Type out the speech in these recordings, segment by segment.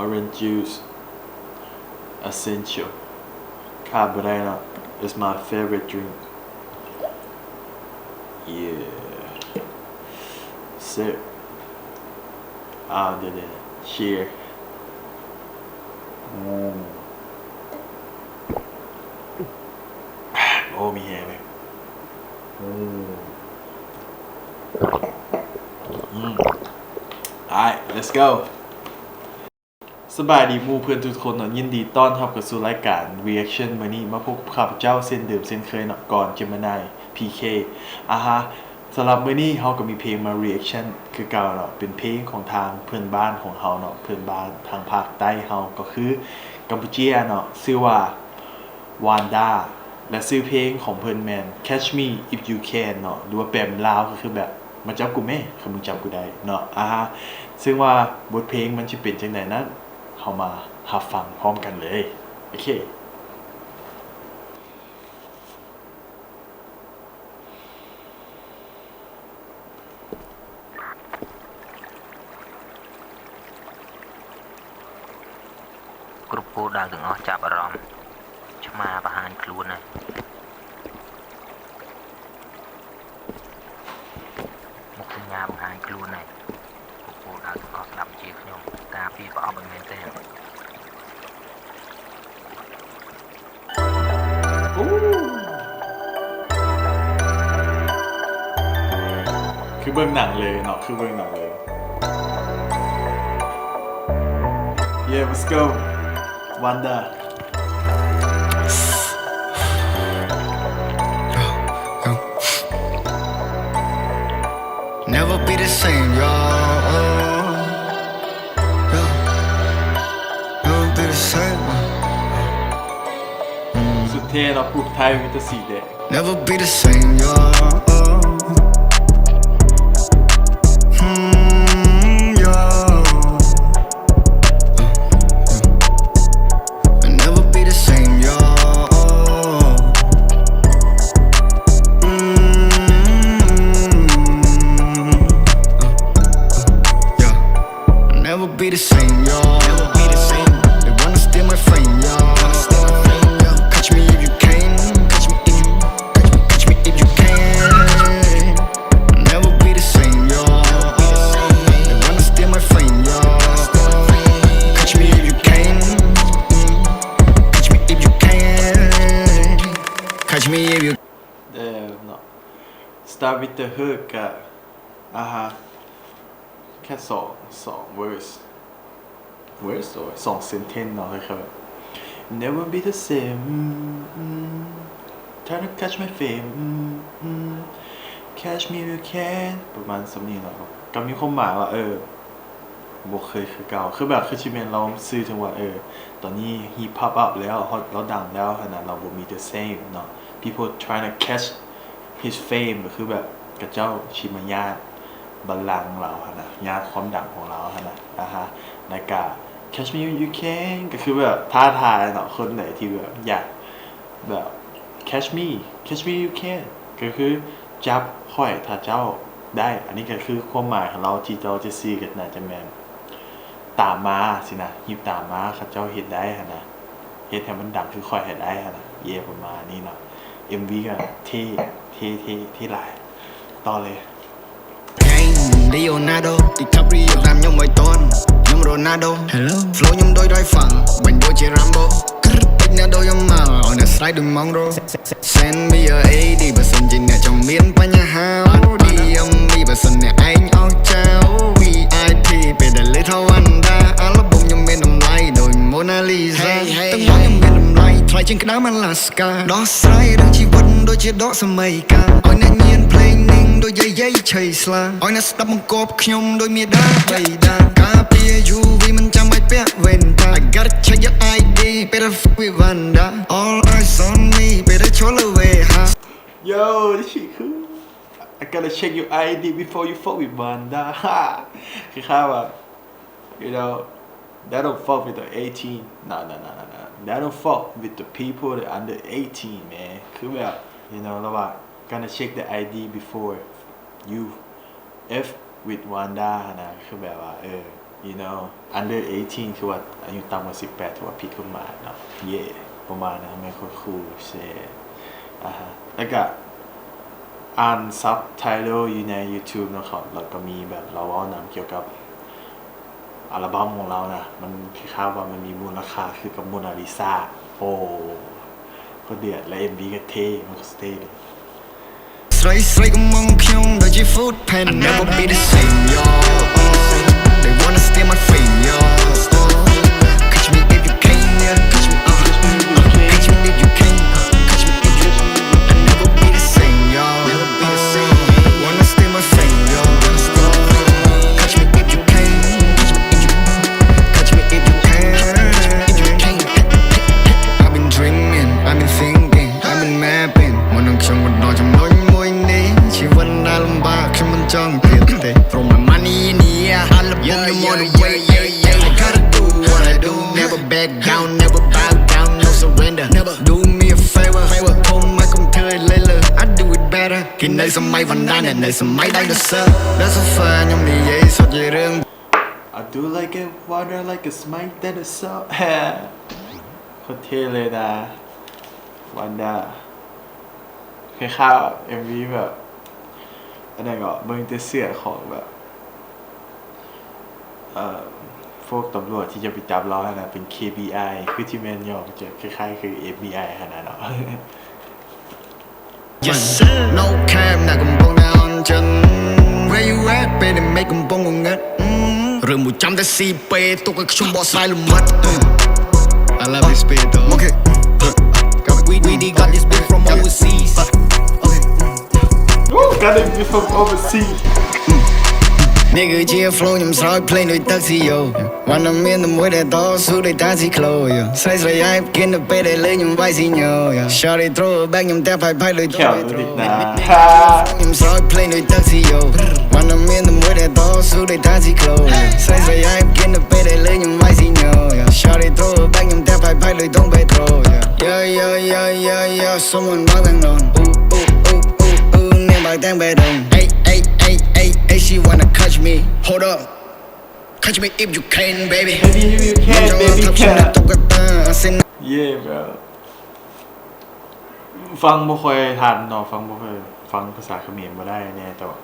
Orange juice essential ຂາດບໍ່ໄດ້ເນາະ it's my favorite drink. Yeah. Sip. ອາ ເດ ເດ cheer. ອືມ ໂອ້ ມີແຮງເລີຍ. ອືມ ອືມ Alright, let's go. ສະບາຍດີໝູ່ເພື່ອນທຸກໆຄົນເນາະ, ຍິນດີຕ້ອນຮັບເຂົ້າສູ່ລາຍການ Reaction. ມື້ນີ້ມາພົບກັບຂ້າພະເຈົ້າເຊັ່ນເດີມເຊັ່ນເຄີຍເນາະ, ກອນ Gemini ພີເຄ ອາຮະ. ສຳລັບມື້ນີ້ເຮົາກໍມີເພງມາ Reaction ຄືເກົ່າເນາະ, ເປັນເພງຂອງທາງເພື່ອນບ້ານຂອງເຮົາເນາະ, ເພື່ອນບ້ານທາງພາກໃຕ້ເຮົາກໍຄືກຳປູເຈຍເນາະ, ຊື່ວ່າ ວານດາ ແລະ ຊື່ເພງຂອງເພິ່ນແມ່ນ Catch Me If You Can ເນາະ ຫຼືວ່າແປເປັນລາວກໍຄືແບບ ມາຈັບກູແມ້ ຄັນມຶງຈັບກູໄດ້ເນາະ ອາຮະ. ເຊິ່ງວ່າບົດເພງມັນຊິເປັນຈັ່ງໃດນັ້ນ ເຮົາມາຮັບຟັງພ້ອມກັນເລີຍ. ໂອເຄ. គ្រប់គោលដៅទាំងអស់ចាប់អារម្មណ៍, ឆ្មាបង្ហាញខ្លួនហើយ, មុខសញ្ញាបង្ហាញខ្លួនហើយ, គ្រប់គោលដៅទាំងអស់ស្ដាប់បញ្ជាខ្ញុំ, ការពារប្រអប់ឲ្យមែនទែន. ຄືເບິ່ງໜັງເລີຍເນາະ ຄືເບິ່ງໜັງເລີຍ. Yeah, let's go. Wanda. Never be the same, y'all. Yeah. Never be the same. ສຸດເທ່ເນາະ ພູດໄທມີແຕ່ສີແດງ. Never be the same, y'all. Hmm, y'all. Never be the same, y'all. Mm, yeah. Never be the same, y'all. Never be the same. They wanna steal my fame, y'all. Wanna steal my fame, y'all. Catch me if you can. Catch me if, catch me if you can. Never be the same, y'all. They wanna steal my fame, y'all. Catch me if you can. Catch me if you can. Catch me if you ເອີ ເນາະ Start with the hook ກະ ອາຮະ ແຄ່ສອງ ສອງ verse verse ໂອ້ຍ ສອງ sentence ເນາະ ຄືແບບ Never be the same, mm, mm. Tryna catch my fame, mm, mm. Catch me if you can. ປະມານສ່ຳນີ້ເນາະ ກໍມີຄວາມໝາຍວ່າ ເອີ ບໍ່ເຄີຍຄືເກົ່າ ຄືແບບ ຄືຊິແມ່ນລາວສື່ເຖິງວ່າ ເອີ ຕອນນີ້ he pop up ແລ້ວ ຮອດ ລາວດັງແລ້ວຫັ້ນນະ ລາວບໍ່ມີ the same ເນາະ. People tryna catch his fame ກໍຄືແບບ ເຂົາເຈົ້າຊິມາຍາດບັນລັງລາວຫັ້ນນະ ຍາດຄວາມດັງຂອງລາວຫັ້ນນະ ອາຮະ. ແລ້ວກະ catch me if you can ກໍຄືແບບທ້າທາຍເນາະ ຄົນໃດທີ່ແບບຢາກ ແບບ catch me, catch me if you can ກໍຄືຈັບຂ້ອຍຖ້າເຈົ້າໄດ້. ອັນນີ້ກໍຄືຄວາມໝາຍຂອງລາວທີ່ເຈົ້າຈະສື່ກໍໜ້າຈະແມ່ນຕາມມາຊີ້ນະ ຮີບຕາມມາ ເຂົາເຈົ້າເຮັດໄດ້ຫັ້ນນະ ເຮັດໃຫ້ມັນດັງຄືຂ້ອຍໃຫ້ໄດ້ຫັ້ນນະ ເຢ ປະມານນີ້ເນາະ. ເອັມວີກໍເທ່ ເທ່ ເທ່ ເທ່ຫຼາຍ. ຕໍ່ເລີຍ. Leonardo DiCaprio ຕາມ ខ្ញុំ ឲ្យទាន់ ខ្ញុំ Ronaldo. Hello. Flow ខ្ញុំដូច Rifle បាញ់ដូចជា Rambo. ពេជ្រអ្នកដូច Yamal ឲ្យអ្នកស្រ័យដូច Monroe. Send me your ID បើសិនជាអ្នកចង់មានបញ្ហា ឌីអឹម បើសិនអ្នកឯងអស្ចារ្យ វីអាយភី ពេលដែលឮថា Wanda អាល់ប៊ុមខ្ញុំមានតម្លៃដូច Mona Lisa. ទាំងមាត់ខ្ញុំមានតម្លៃថ្លៃជាងក្តាមអាឡាស្កា ដោះស្រាយរឿងជីវិតដូចជាដកសាមីកា ឲ្យអ្នកញៀនភ្លេងនិងដូចយាយយាយឆៃស្លា ឲ្យអ្នកស្ដាប់បង្គាប់ខ្ញុំដូចមាតាបៃតា ការពារ UV មិនចាំបាច់ពាក់វ៉ែនតា I gotta check your ID ពេលដែល fuck with Wanda. All eyes on me ពេលដែលឈរលើវេហា Yo, this shit cool. I gotta check your ID before you fuck with Wanda. ຄືຂ້າວ່າ you know They don't fuck with the eighteen. No, no, no, no, no. They don't fuck with the people that under eighteen, man. ຄືແບບ you know ລະວ່າ gonna check the I D before you F with Wanda ຫັ້ນນະ. ຄືແບບວ່າ ເອີ you know under eighteen ຄືວ່າອາຍຸຕ່ຳກວ່າສິບແປດຖືວ່າຜິດກົດໝາຍເນາະ. Yeah ປະມານນັ້ນ. ແມ່ນໂຄດຄູເຊ ອາຮະ. ແລ້ວກະອ່ານ subtitle ຢູ່ໃນ YouTube ເນາະ ເຂົາ ແລ້ວກະມີແບບລາວເວົ້ານຳກ່ຽວກັບ ອັລະບັ້ມຂອງລາວນະ ມັນຄ້າຍໆວ່າມັນມີມູນລະຄ່າຄືກັບໂມນາລິຊາ. ໂອ້ ໂຄດເດືອດ ແລະ ເອັມວີ ກໍເທ່ ມັນກໍເທ່ເດ. I do like it water like a smile that is so ໂຄດເທ່ເລີຍນະ Wanda. ຄ້າຍໆ ເອັມວີ ແບບ ອັນນັ້ນກໍເບິ່ງແຕ່ເສື້ອຂອງແບບ ເອີ ພວກຕຳຫຼວດທີ່ຈະໄປຈັບລາວຫັ້ນນະ ເປັນ ເຄບີໄອ ຄືທີ່ແມ່ນຫຍໍ້ມາຈາກ ຄ້າຍໆ ຄື ເອັຟບີໄອ ຫັ້ນນະເນາະ. ເລີ່ມບໍ່ຈຳແຕ່ C P ຕົວກະຊຸມບໍ່ສາຍລະມັດ. I love this beat though. Okay. We, we got this beat from overseas. Ooh, got this beat from overseas. Nigga, yeah, flow ខ្ញុំស្រោចភ្លេងដូចទឹកស៊ីយ៉ូ Wanna មានតែមួយដែលតស៊ូដូចតាស៊ីក្លូ yeah. ស្រ័យស្រយាយ begin ទៅពេលដែលលឺខ្ញុំវាយស៊ីញ៉ូ yeah. Shawty throw it back ខ្ញុំតែផៃផៃដូច ខ្ញុំស្រោចភ្លេងដូចទឹកស៊ីយ៉ូ Wanna មានតែមួយដែលតស៊ូដូចតាស៊ីក្លូ yeah. ស្រ័យស្រយាយ begin ទៅពេលដែលលឺខ្ញុំវាយស៊ីញ៉ូ yeah. Shawty throw it back ខ្ញុំតែផៃផៃដូចដងបេត្រូ yeah. Yeah, yeah, yeah, yeah, yeah. Someone បើកទាំងដង Ooh, ooh, ooh, ooh, ooh. អ្នកបើកទាំងបេះដូង Ay, ay, ay, ay, ay. She wanna catch me. Hold up. Catch me if you can, baby. Baby, if you can, baby, can. ຕົກກະຕາ I say Yeah, bro. ຟັງບໍ່ຄ່ອຍທັນເນາະ ຟັງບໍ່ຄ່ອຍ ຟັງພາສາຂະເໝນບໍ່ໄດ້ແນ່ ແຕ່ວ່າ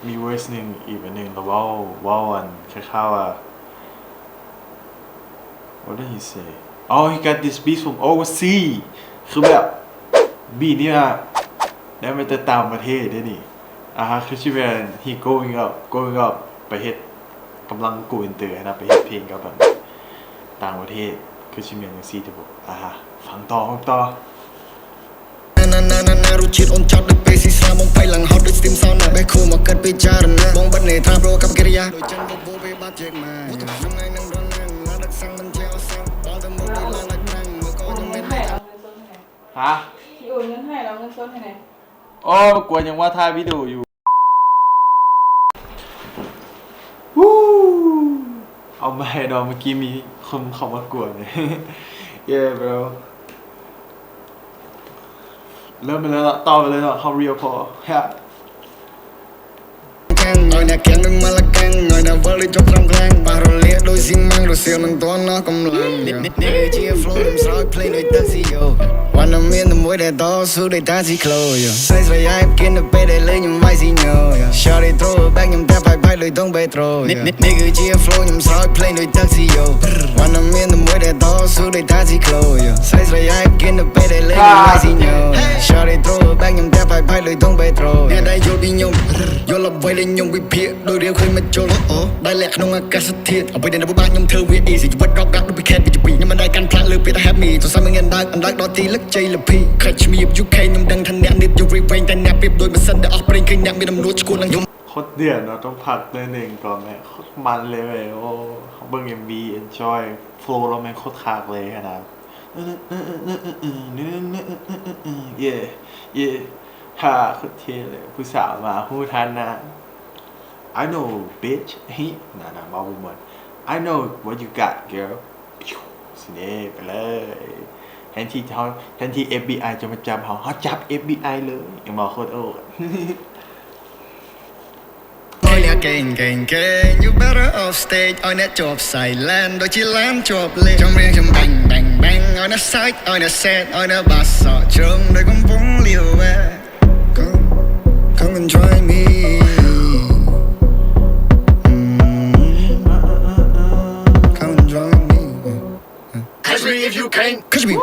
ມີເວີສໜຶ່ງ ອີກອັນໜຶ່ງ ລະເວົ້າ ເວົ້າອັນຄ້າຍໆວ່າ What did he say? Oh, he got this beat from overseas. ຄືແບບ ບີດນີ້ວ່າ ໄດ້ມາແຕ່ຕ່າງປະເທດເດ້ນີ້. ອ່າ ຄືຊິແມ່ນ he going up, going up ໄປເຮັດ ກຳລັງ go inter ຫັ້ນນະ ໄປເຮັດເພງກັບ ອັນ ຕ່າງປະເທດ ຄືຊິແມ່ນຈັ່ງຊີ້ເດ. ອ່າ ຟັງຕໍ່ ຟັງຕໍ່. ຮະ? ຊິໂອນເງິນໃຫ້ ລະເອົາເງິນສົດໃຫ້ແດ່. ໂອ້ ກວນຍັງວ່າຖ່າຍວິດີໂອຢູ່. ວູ້ ເອົາໃໝ່ເນາະ ເມື່ອກີ້ມີຄົນເຂົ້າມາກວນ. Yeah bro. ເລີ່ມໄປເລີຍເນາະ ຕໍ່ໄປເລີຍເນາະ ເຮົາ real ພໍ. ໂຄດເດືອດເນາະ ຕ້ອງພັກໜ້ອຍໜຶ່ງກ່ອນແຫຼະ. ໂຄດມັນເລີຍເວີຍ. ໂອ້ ເບິ່ງເອັມວີ enjoy flow ລາວແມ່ງໂຄດຄັກເລີຍຫັ້ນນະ. Yeah yeah. ໂຄດເທ່ເລີຍ. ຜູ້ສາວມາຮູ້ທັນນະ. I know bitch. ນະ ນະ ເວົ້າບໍ່ມ່ວນ. I know what you got, girl. ຊິເດ້ ໄປເລີຍ. ແທນທີ່ເຮົາ ແທນທີ່ເອັຟບີໄອຈະມາຈັບເຮົາ ເຮົາຈັບເອັຟບີໄອເລີຍ ແມ່ນບໍ່ ໂຄດໂອດ. ເຂົາເອີ້ນເກັ່ງໆໆ you better off stage ເອົາແນວຈວບໃສ່ແລນ ໂດຍທີ່ແລນຈວບເລນ ຈຳເຣຍງຈຳແບງແບງແບງ ເອົາແນວໄຊ ເອົາແນວແຊດ ເອົາແນວບາສເຊາະຈົງ ໂດຍກຳປົງລຽວແວ Come, come and try me. Mm. Come and try me. Catch me if you can. Catch me.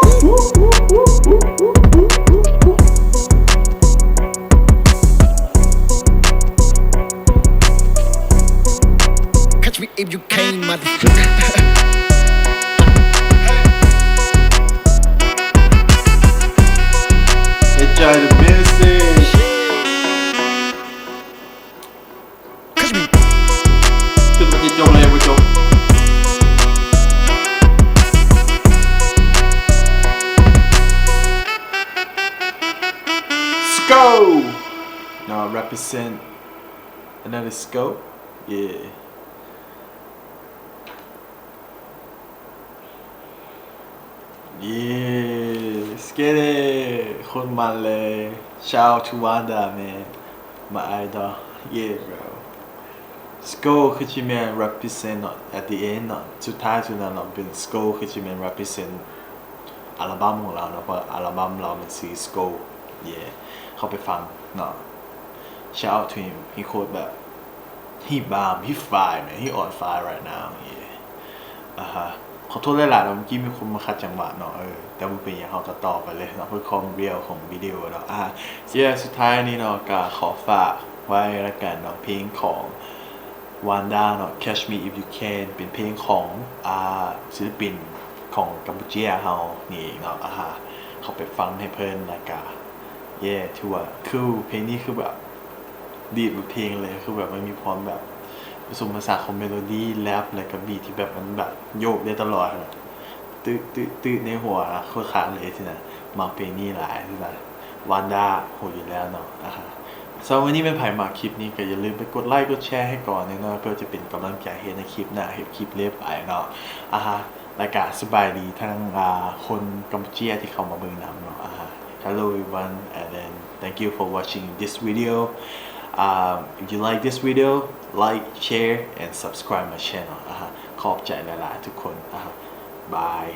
Catch me if you can, motherfucker. Enjoy the music. ຂຶ້ນມາຊິຈົບເລີຍ ບໍ່ຈົບ. Let's go. Now represent another scope. Yeah. Yeah, let's get it. ໂຄດມັນເລີຍ. Shout out to Wanda, man, my idol. Yeah, bro. Skull ຄືຊິແມ່ນ represent ເນາະ at the end ເນາະ ສຸດທ້າຍສຸດນັ້ນເນາະ ເປັນ Skull ຄືຊິແມ່ນ represent ອັລບັມຂອງລາວເນາະ ເພາະອັລບັມລາວແມ່ນຊື່ Skull. Yeah, ເຂົ້າໄປຟັງເນາະ. Shout out to him. He ໂຄດແບບ He bomb, he fire, man, he on fire right now. Yeah. ອ່າຮະ ຂໍໂທດຫຼາຍໆເນາະ ເມື່ອກີ້ມີຄົນມາຂັດຈັງຫວະເນາະ. ເອີ ແຕ່ບໍ່ເປັນຫຍັງ ເຮົາກໍຕໍ່ໄປເລີຍເນາະ ເພື່ອຄວາມ real ຂອງວິດີໂອເນາະ. ອ່າ yeah ສຸດທ້າຍນີ້ເນາະ ກໍຂໍຝາກໄວ້ລະກັນເນາະ ເພງຂອງ Wanda ເນາະ Catch Me If You Can ເປັນເພງຂອງ ອ່າ ສິລະປິນຂອງກຳປູເຈຍເຮົານີ້ເນາະ. ອ່າຮະ ເຂົ້າໄປຟັງໃຫ້ເພິ່ນ ແລ້ວກະ yeah ຖືວ່າ cool ເພງນີ້ຄືແບບ ດີດເບິດເພງເລີຍ ຄືແບບມັນມີຄວາມແບບປະສົມປະສານຂອງເມໂລດີ ແຣັບ ແລ້ວກໍບີດທີ່ແບບມັນແບບໂຍກໄດ້ຕະຫຼອດນະ ຕຶໆໆໃນຫົວ ຄືຄັກເລີຍຊີ້ນະ. ມັກເພງນີ້ຫຼາຍຊີ້ນະ ວານດາ ຮູ້ຢູ່ແລ້ວເນາະ. ອ່າຮະ ສຳລັບມື້ນີ້ແມ່ນໃຜມັກຄລິບນີ້ກໍຢ່າລືມໄປກົດໄລກົດແຊໃຫ້ກ່ອນແດ່ເນາະ ເພື່ອຈະເປັນກຳລັງໃຈເຮັດໃນຄລິບໜ້າ ເຮັດຄລິບເລື້ອຍໄປເນາະ. ອ່າຮະ ແລ້ວກະສະບາຍດີທັງ ອ່າ ຄົນກຳປູເຈຍທີ່ເຂົ້າມາເບິ່ງນຳເນາະ. ອ່າຮະ Hello everyone, and then thank you for watching this video. Um, if you like this video, like, share, and subscribe my channel. ອ່າຮະ ຂອບໃຈຫຼາຍໆທຸກຄົນ. ອ່າຮະ ບາຍ.